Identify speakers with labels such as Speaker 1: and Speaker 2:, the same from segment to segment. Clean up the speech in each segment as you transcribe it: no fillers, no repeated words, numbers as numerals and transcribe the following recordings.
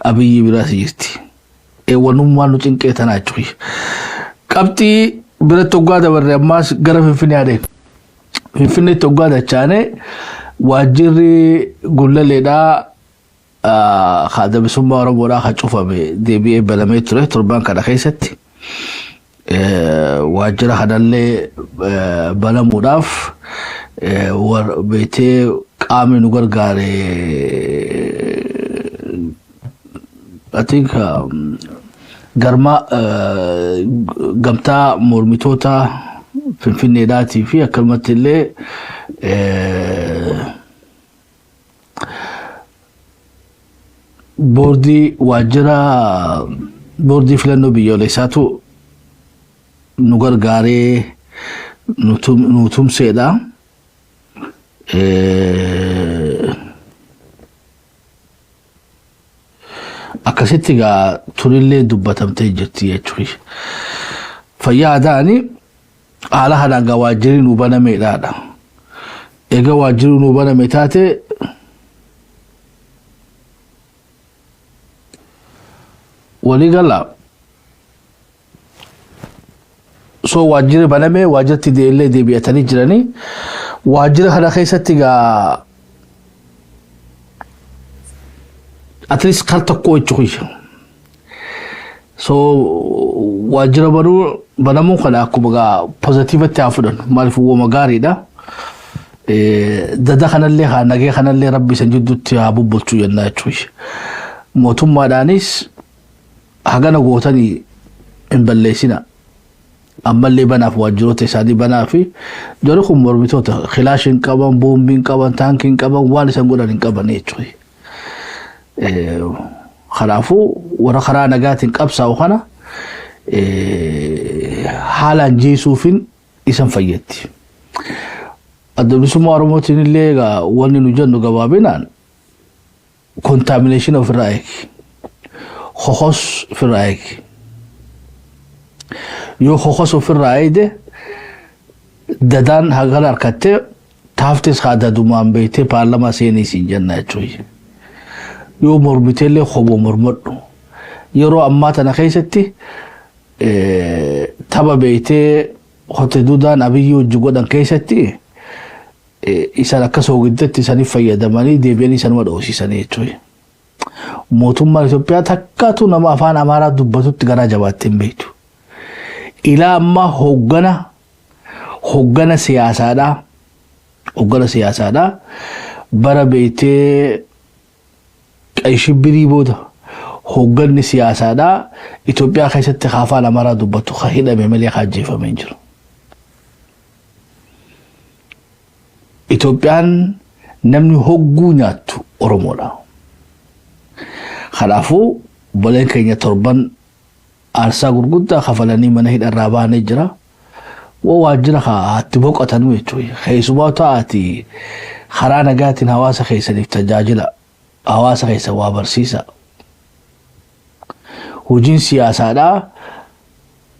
Speaker 1: Abiyyi biraas jirti. Eewwanummaan nu cinqee tanaa jechuudha. Qabxii biratti hoggaa dabarre ammaas gara Finfinnee adeemu. Finfinneetti hoggaa dachaane waajjirri Gullaleedhaa ka Adda Bilisummaa Oromoodhaa ka cufame deebi'ee banamee ture torbaan kana keessatti. Waajjira kanallee banamuudhaaf beetee qaamni nu gargaare I think garma gamtaa mormitoota Finfinneedhaatii fi akkanumatti illee boordii waajjira boordii filannoo biyyoolessaatu nu gargaaree nu tumseedha. Akkasitti egaa tunillee dubbatamtee jirti jechuudha. Fayyaa aadaani haala kanaan egaa waajjirri nu banameedhaadha. Egaa waajjirri nu baname taate waliigala so waajjirri baname waajjiratti illee deebi'atanii jiranii waajjira kana keessatti egaa at least kar tokko jechuudha. So waajjira banuu banamuu kana akkuma egaa pozitiivatti haa fudhannu maaliif uumama gaariidha. Dada kanallee haa nagee kanallee rabbi isan jidduutti haa bubbulchu jennaa jechuudha. Mootummaadhaanis hagana gootanii hin balleessina. Ammallee banaaf waajjiroota isaanii banaa fi jarri kun mormitoota kilaashii hin qaban, boombii hin qaban, taankii hin qaban, waan isan godhan hin qaban jechuudha. Kanaafuu warra karaa nagaatiin qabsaa'u kana haalaan jeesuufin isan fayyaddi. Adda Bilisummaa Oromootiin illee egaa wanni nu jennu gabaabinaan contamination ofirraa eegi. Kokos ofirraa eegi. Yoo kokos ofirraa eegde dadaan hagana harkattee taaftis haa dadumaan beektee paarlamaa seenii siin jenna jechuudha. Yoo mormiteellee koboo mormadhu. Yeroo ammaa tana keessatti tapha beektee hote dudaan Abiyyi hojii godhan keessatti isan akka soogiddatti isaniif fayyadamanii deebi'anii isanuma dhoosiisanii jechuudha. Mootummaan Itoophiyaa takkaatu nama afaan Amaaraa dubbatutti garaa jabaattee hin beektu. Ilaa ammaa hoggana siyaasaadhaa bara beektee qayshibbirii booda hogganni siyaasaadhaa Itoophiyaa keessatti afaan Amaaraa dubbatu ka hidhame malee ka ajjeefame hin jiru. Itoophiyaan namni hogguu nyaattu Oromoodha. Kanaafuu obboleen keenya torban aarsaa gurguddaa kafalanii mana hidharraa baanee jira. Woo waajjira haatti boqotanuu jechuudha. Keessumaa ta'aati karaa nagaatiin hawaasa keessaniif tajaajila hawaasa keessa waa barsiisa. Hojiin siyaasaadhaa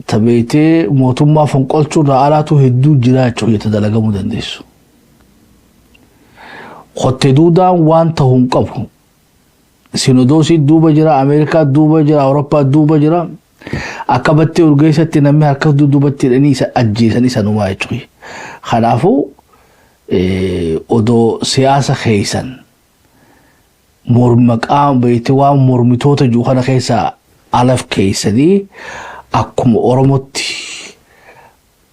Speaker 1: tabeetee mootummaa fonqolchuu irraa alaatu hedduu jira jechuudha dalagamuu dandeessu. Kottee duudaan waan ta'u hin qabu. Sinodoosii duuba jira, Ameerikaa duuba jira, Awurooppaa duuba jira. Akka battee urgeessatti namni harka dudduubatti hidhanii isa ajjeesan isa numaa jechuudha. Kanaafuu odoo siyaasa keessan morma qaama beekte waan mormitoota jiru kana keessaa alaf keessanii akkuma Oromootti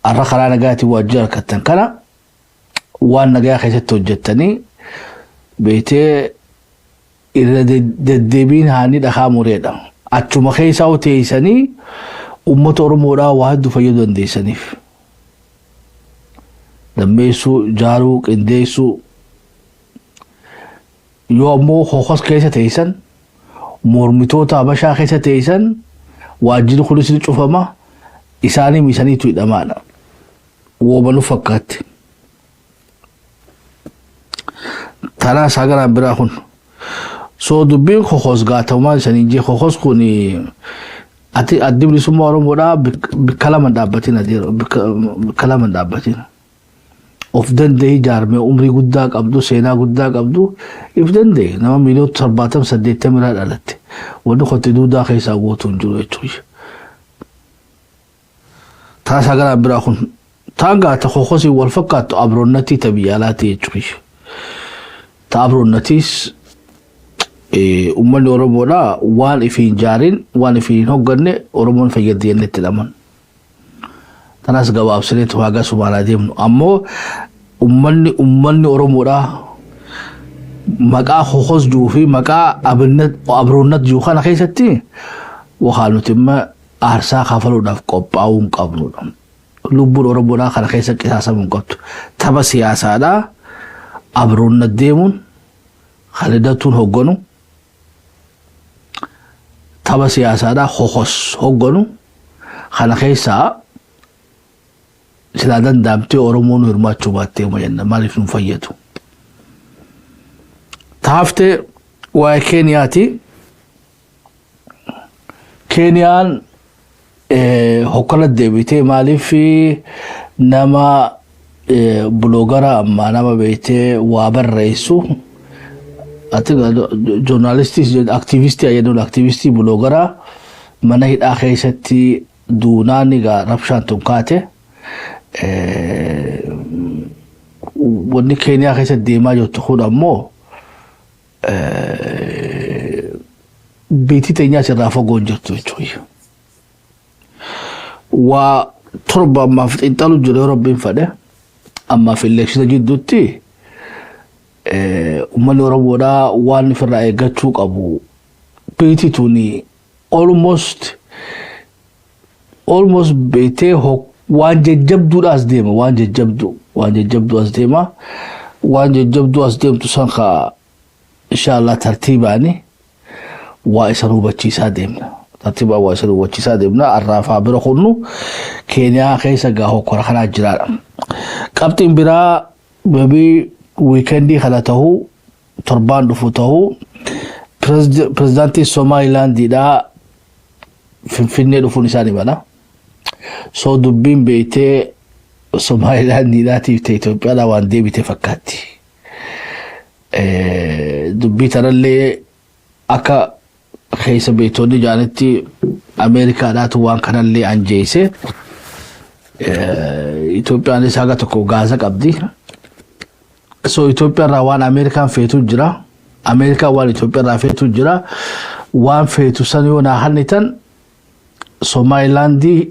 Speaker 1: har'a karaa nagaatiin waajjira harkattan kana waan nagaa keessatti hojjettanii beektee irra deddeebiin haanii dhakaa mureedha. Achuma keessaa teessanii uummata Oromoodhaa waa hedduu fayyaduu dandeessaniif. Dammeessuu, jaaruu, qindeessuu. Yoo ammoo hokos keessa teessan mormitoota Habashaa keessa teessan waajjirri kunis ni cufama isaanii misaniitu hidhamaadha. Wooma nu fakkaatti. Tanaa isaa garaan biraa kun. So dubbiin kokos gaatamumaan isanii jee kokos kun ati addi bilisummaa Oromoodhaa bikka lama dhaabbatin adeero bikka lama dhaabbatin. Of danda'ee jaarmee umrii guddaa qabdu, seenaa guddaa qabdu, if danda'e nama miliyoona 70, 80 irraa dhalatte. Wanni kotte duudaa keessaa guutuu hin jiru jechuudha. Taasaa garaan biraa kun taan gaata kokosii wal fakkaattu abroonnatii ta biyya alaati jechuudha. Ta abroonnatiis uummanni Oromoodhaa waan ifiin jaarin, waan ifiin hin hogganne Oromoon fayyaddi jennee itti dhaman. Tanas gabaabsineetu haga sumaanaa deemnu. Ammoo uummanni Oromoodhaa maqaa kokos jiru fi maqaa abroonnat jiru kana keessatti waan nuti imma aarsaa kafaluudhaaf qophaa'uu hin qabnudha. Lubbuun Oromoodhaa kana keessa qisaasamuu hin qabdu. Tapha siyaasaadhaa abroonnat deemuun Khalidatuun hogganu, tapha siyaasaadhaa kokos hogganu kana keessaa silaa danda'amtee Oromoon hirmaachuu baattee uma jenna, maaliif nu fayyadu. Taaftee waa'ee Keeniyaati. Keeniyaan hokkala deebitee, maaliif nama blogger ammaa nama beektee waa barreessu, ati journalistii, activistii jedhuun, activistii blogger mana hidhaa keessatti duunaan egaa rabshaan tun kaate. Wanni Keeniyaa keessatti deemaa jirtu kun ammoo biitii teenyaas irraa fagoo hin jirtu jechuudha. Waa 7 ammaaf xiinxalu jiru yoo Rabbiin fedhe, ammaaf election jidduutti uummanni Oromoodhaa waan ofirraa eeggachuu qabu. Biitii tuni almost beetee waan jajjabduudha as deema, waan jajjabduu as deema. Waan jajjabduu as deemtu san ka inshallah tartiibaani waa isan hubachiisaa deemna. Tartiibaan waa isan hubachiisaa deemna. Arraafaa bira kunnu Keeniyaa keessa gaa hokkora kanaa jiraadha. Qabxiin biraa maybe weekendii kana tahuu, torbaan dhufu tahuu, pirezidaantii Somaalilaandiidhaa Finfinnee dhufuun isaa ni mala. So dubbiin beektee Somaalilaandiidhaatiif ta'e Itoophiyaadhaa waan deebite fakkaatti. Dubbii tanallee akka keessa beektonni jaanitti Ameerikaadhaatu waan kanallee anjeese. Itoophiyaanis haga tokko gaasa qabdi. So Itoophiyaa irraa waan Ameerikaan feetu jira. Ameerikaan waan Itoophiyaa irraa feetu jira. Waan feetu san yoo naa hannitan, Somaalilaandii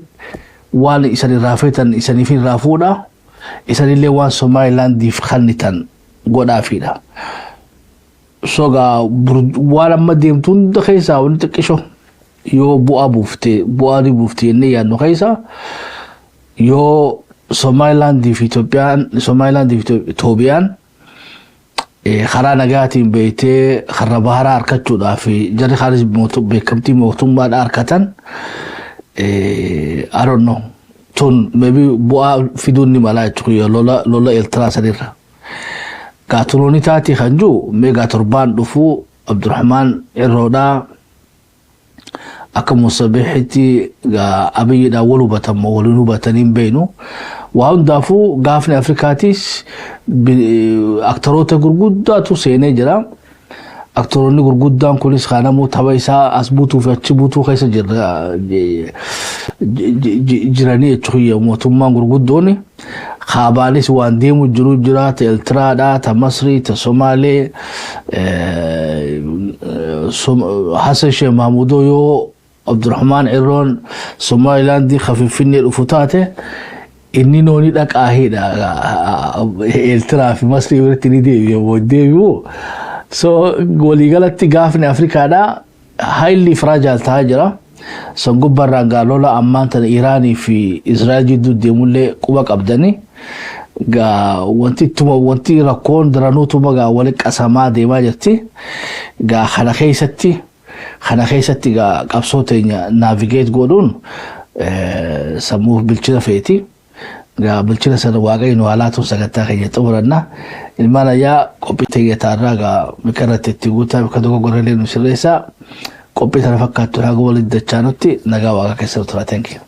Speaker 1: waan isan irraa feetan isaniif irraa fuudha. Isanillee waan Somaalilaandiif hannitan godhaafiidha. So gaa waan amma deemtu hunda keessaa wanti xiqqisho yoo bu'aa buufte, bu'aa ni buufte jennee yaadnu keessaa, yoo Somaalilaandii fi Itoophiyaan, Somaalilaandii fi Itoophiyaan karaa nagaatiin beektee karra baharaa harkachuudhaaf jarri kaanis beekamtii mootummaadhaa harkatan, I don't know, tun maybe bu'aa fiduun ni mala jechuudha lola Eertiraa sanirra. Gaatulooni taati kan jiru meegaa torbaan dhufuu Abdurrahmaan Irroodhaa akka Musabihitti Abiyyiidhaan wal hubatan moo waliin hubatanii hin beeknu. Waa hundaafuu gaafni Afrikaatis actoroota gurguddaatu seenee jira. Actoroonni gurguddaan kunis kaanamuu tapha isaa as buutuu fi achi buutuu keessa jiranii jechuudha mootummaan gurguddoon. Kaabaanis waan deemu jiru jira, ta Eertiraadhaa, ta Masrii, ta Somaalee. Hassan Sheekh Mahmudoo yoo Abdurrahmaan Irroon Somaalilaandii ka Finfinnee dhufu taate, inni nooni dhaqaahiidha. Eertiraa fi Masrii biratti ni deebi'u deebi'u. So waliigalatti gaafni Afrikaadhaa highly fragile ta'aa jira. San gubbaarraan gaa lola ammaan tana Iraanii fi Israa'el jidduu deemullee quba qabdani. Gaa wanti ittuma wanti rakkoon daranuutuma gaa wali qasamaa deemaa jirti. Gaa kana keessatti gaa qabsoo teenya navigate godhuun sammuu bilchina feeti. Gaa bilchina sana Waaqayyo nu haalaatuun sagantaa keenya xumuranna. Ilmaan ayyaa, qophii teenya taarraa gaa bika irratti itti guutaa, bika dogoggorallee nu sirreessaa. Qophii kana fakkaattu haga walitti dachaanutti nagaa Waaqa keessa tura. Thank you.